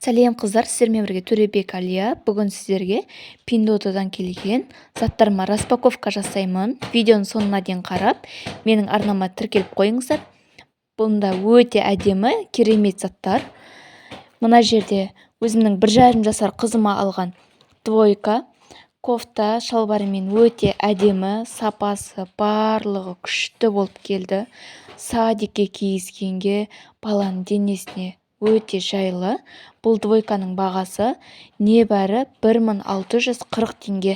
Сәлем, қыздар! Сіздермен бірге Төребек Әлия. Бүгін сіздерге Пиндуодуодан келген заттарыма распаковка жасаймын. Видеоның соңына дейін қарап, менің арнама тіркеліп қойыңыздар. Бұнда өте әдемі, керемет заттар. Мына жерде өзімнің 1,5 жасар қызыма алған двойка, кофта шалбарымен. Өте әдемі, сапасы, барлығы күшті болып келді. Садикке кигізгенге, баланың денесіне өте жайлы. Бұл двойканың бағасы небәрі 1640 теңге.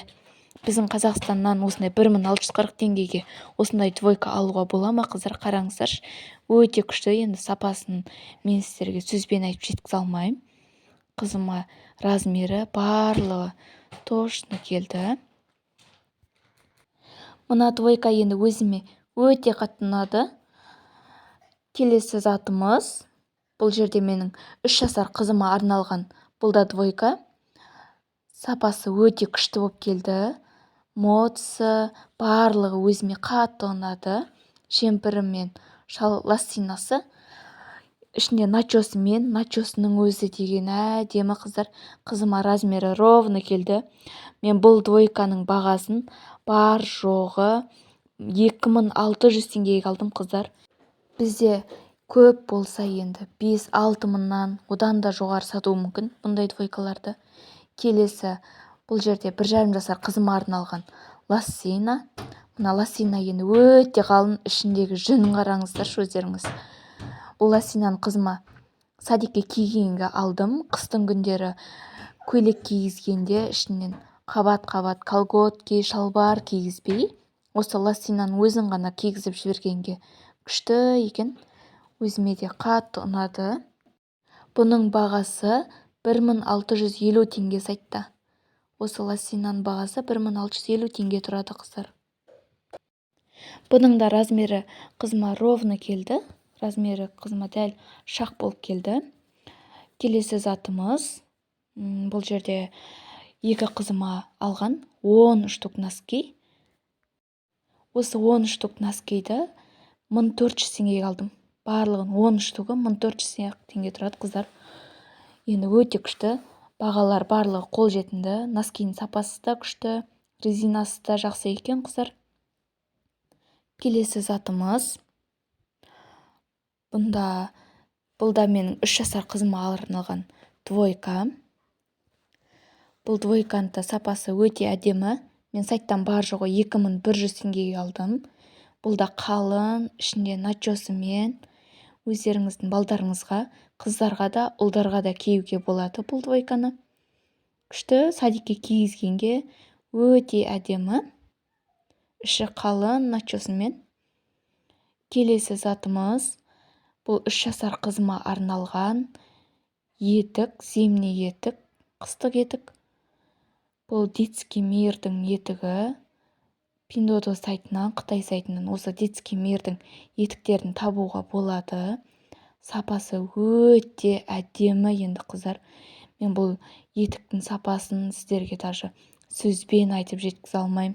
Біздің Қазақстаннан осындай 1640 теңгеге осындай двойка алуға бола ма, қыздар? Қараңыздаршы, өте күшті. Енді сапасын мен сіздерге сөзбен айтып жеткізе алмаймын. Қызыма размері, барлығы точно келді. Мына двойка енді өзіме өте қатты ұнады. Келесі затымыз: бұл жерде менің 3 жасар қызыма арналған бұл да двойка. Сапасы өте күшті болып келді. Модасы, барлығы өзіме қатты ұнады. Жемпірі мен лосинасы, ішінде начосымен, начосының өзі деген әдемі, қыздар. Қызыма размері ровно келді. Мен бұл двойканың бағасын бар жоғы 2600 теңгеге алдым, қыздар. Бізде көп болса енді 5-6 мыңнан, одан да жоғары сатуы мүмкін бұндай двойкаларды. Келесі, бұл жерде 1,5 жасар қызыма арналған лосина. Мына лосина енді өте қалың, ішіндегі жүнін қараңыздаршы өздеріңіз. Бұл лосинаны қызыма садикке кигенге алдым. Қыстың күндері көйлек кигізгенде ішінен қабат-қабат колготки, шалбар кигізбей, осы лосинаның өзін ғана кигізіп жібергенге күшті екен. Өзіме де қатты ұнады. Бұның бағасы 1650 теңге. Сайтта осы лосинаның бағасы 1650 теңге тұрады, қыздар. Бұның да размері қызыма ровно келді, размері қызыма дәл шақ болып келді. Келесі затымыз: бұл жерде екі қызыма алған 10 штук носки. Осы 10 штук носкиді 1400 теңгеге алдым. Барлығын 10 штугы 1400 теңге тұрады, қыздар. Енді өте күшті бағалар, барлығы қолжетімді. Носкидің сапасы да күшті, резинасы да жақсы екен, қыздар. Келесі затымыз: бұнда, бұл да менің 3 жасар қызыма арналған двойка. Бұл двойканың да сапасы өте әдемі. Мен сайттан бар жоғы 2100 теңгеге алдым. Бұл да қалың, ішінде начосымен. Өздеріңіздің балдарыңызға, қыздарға да, ұлдарға да киюге болады бұл двойканы. Күшті, садикке кигізгенге өте әдемі, іші қалың, начосымен. Келесі затымыз: бұл 3 жасар қызыма арналған етік, зимний етік, қыстық етік. Бұл Детский мирдің етігі. Пиндуодуо сайтынан, қытай сайтынан осы Детский мирдің етіктерін табуға болады. Сапасы өте әдемі. Енді, қыздар, мен бұл етіктің сапасын сіздерге даже сөзбен айтып жеткізе алмаймын.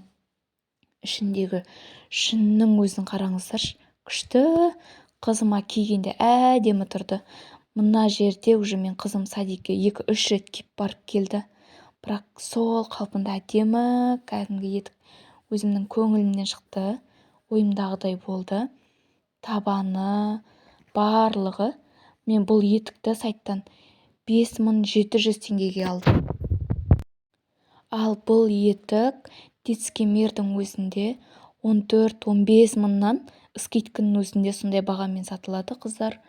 Ішіндегі жүннің өзін қараңыздаршы, күшті. Қызыма кигенде әдемі тұрды. Мына жерде уже мен қызым садикке екі-үш рет киіп барып келді, бірақ сол қалпында әдемі. Кәдімгі етік өзімнің көңілімнен шықты, ойымдағыдай болды, табаны, барлығы. Мен бұл етікті сайттан 5700 теңгеге алдым. Ал бұл етік Детский мирдің өзінде 14-15 мыңнан, скидканың өзінде сондай бағамен сатылады, қыздар.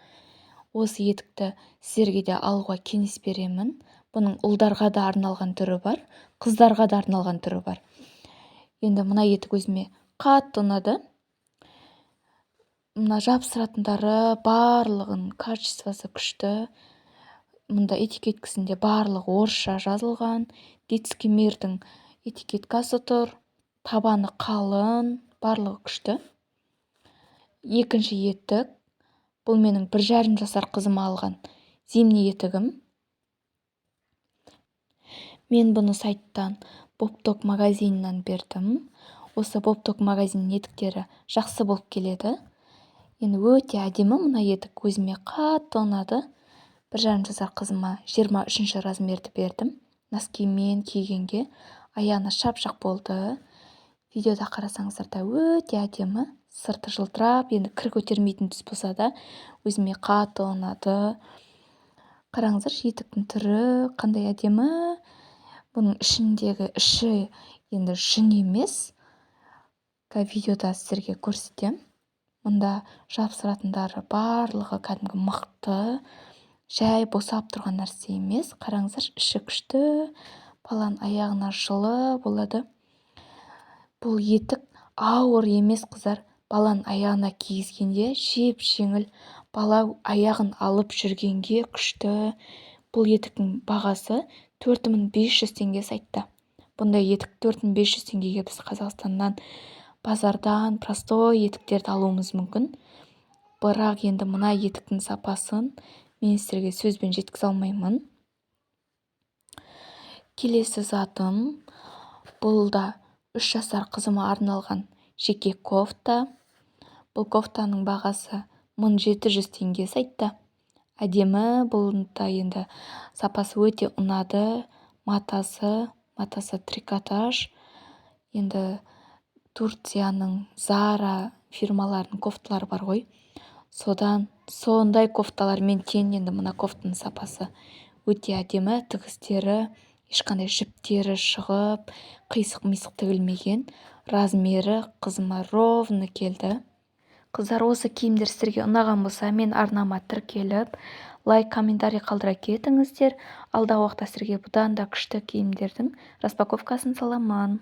Осы етікті сіздерге де алуға кеңес беремін. Бұның ұлдарға да арналған түрі бар, қыздарға да арналған түрі бар. Енді мына етік өзіме қатты ұнады. Мына жабыстыратындары, барлығының качествосы күшті. Мұнда этикеткасінде барлығы орысша жазылған, Детский мирдің этикеткасы тұр. Табаны қалың, барлығы күшті. Екінші етік: бұл менің 1,5 жасар қызыма алған зимний етігім. Мен бұны сайттан, Бопток магазинінен бердім. Осы Бопток магазинінің етіктері жақсы болып келеді. Енді өте әдемі мына етік, өзіме қатты ұнады. 1,5 жасар қызыма 23-ші размерді бердім. Носкимен кигенге аяғына шап-шақ болды. Видеода қарасаңыздар да, өте әдемі. Сырты жылтырап, енді кір көтермейтін түс болса да, өзіме қатты ұнады. Қараңыздаршы, етіктің түрі қандай әдемі. Бұның ішіндегі іші енді жүн емес. Видеода сіздерге көрсетемін. Мұнда жабыстыратындары барлығы кәдімгі мықты, жай босап тұрған нәрсе емес. Қараңыздаршы, іші күшті, баланың аяғына жылы болады. Бұл етік ауыр емес, қыздар. Баланың аяғына кигізгенде жеп-жеңіл, бала аяғын алып жүргенге күшті. Бұл етіктің бағасы 4500 теңге сайтта. Бұндай етік 4500 теңгеге біз Қазақстаннан базардан простой етіктерді алуымыз мүмкін. Бірақ енді мына етіктің сапасын мен сіздерге сөзбен жеткізе алмаймын. Келесі затым: бұл да 3 жасар қызыма арналған жеке кофта. Бұл кофтаның бағасы 1700 теңге сайтта. Әдемі, бұл да енді сапасы өте ұнады. Матасы трикотаж. Енді Турцияның Зара фирмаларының кофталары бар ғой, содан сондай кофталармен тең. Енді мына кофтаның сапасы өте әдемі, тігістері, ешқандай жіптері шығып, қисық-мисық тігілмеген. Размері қызыма ровно келді. Қыздар, осы киімдер сіздерге ұнаған болса, мен арнама тіркеліп, лайк, комментарий қалдыра кетіңіздер. Алдағы уақытта сіздерге бұдан да күшті киімдердің распаковкасын саламын.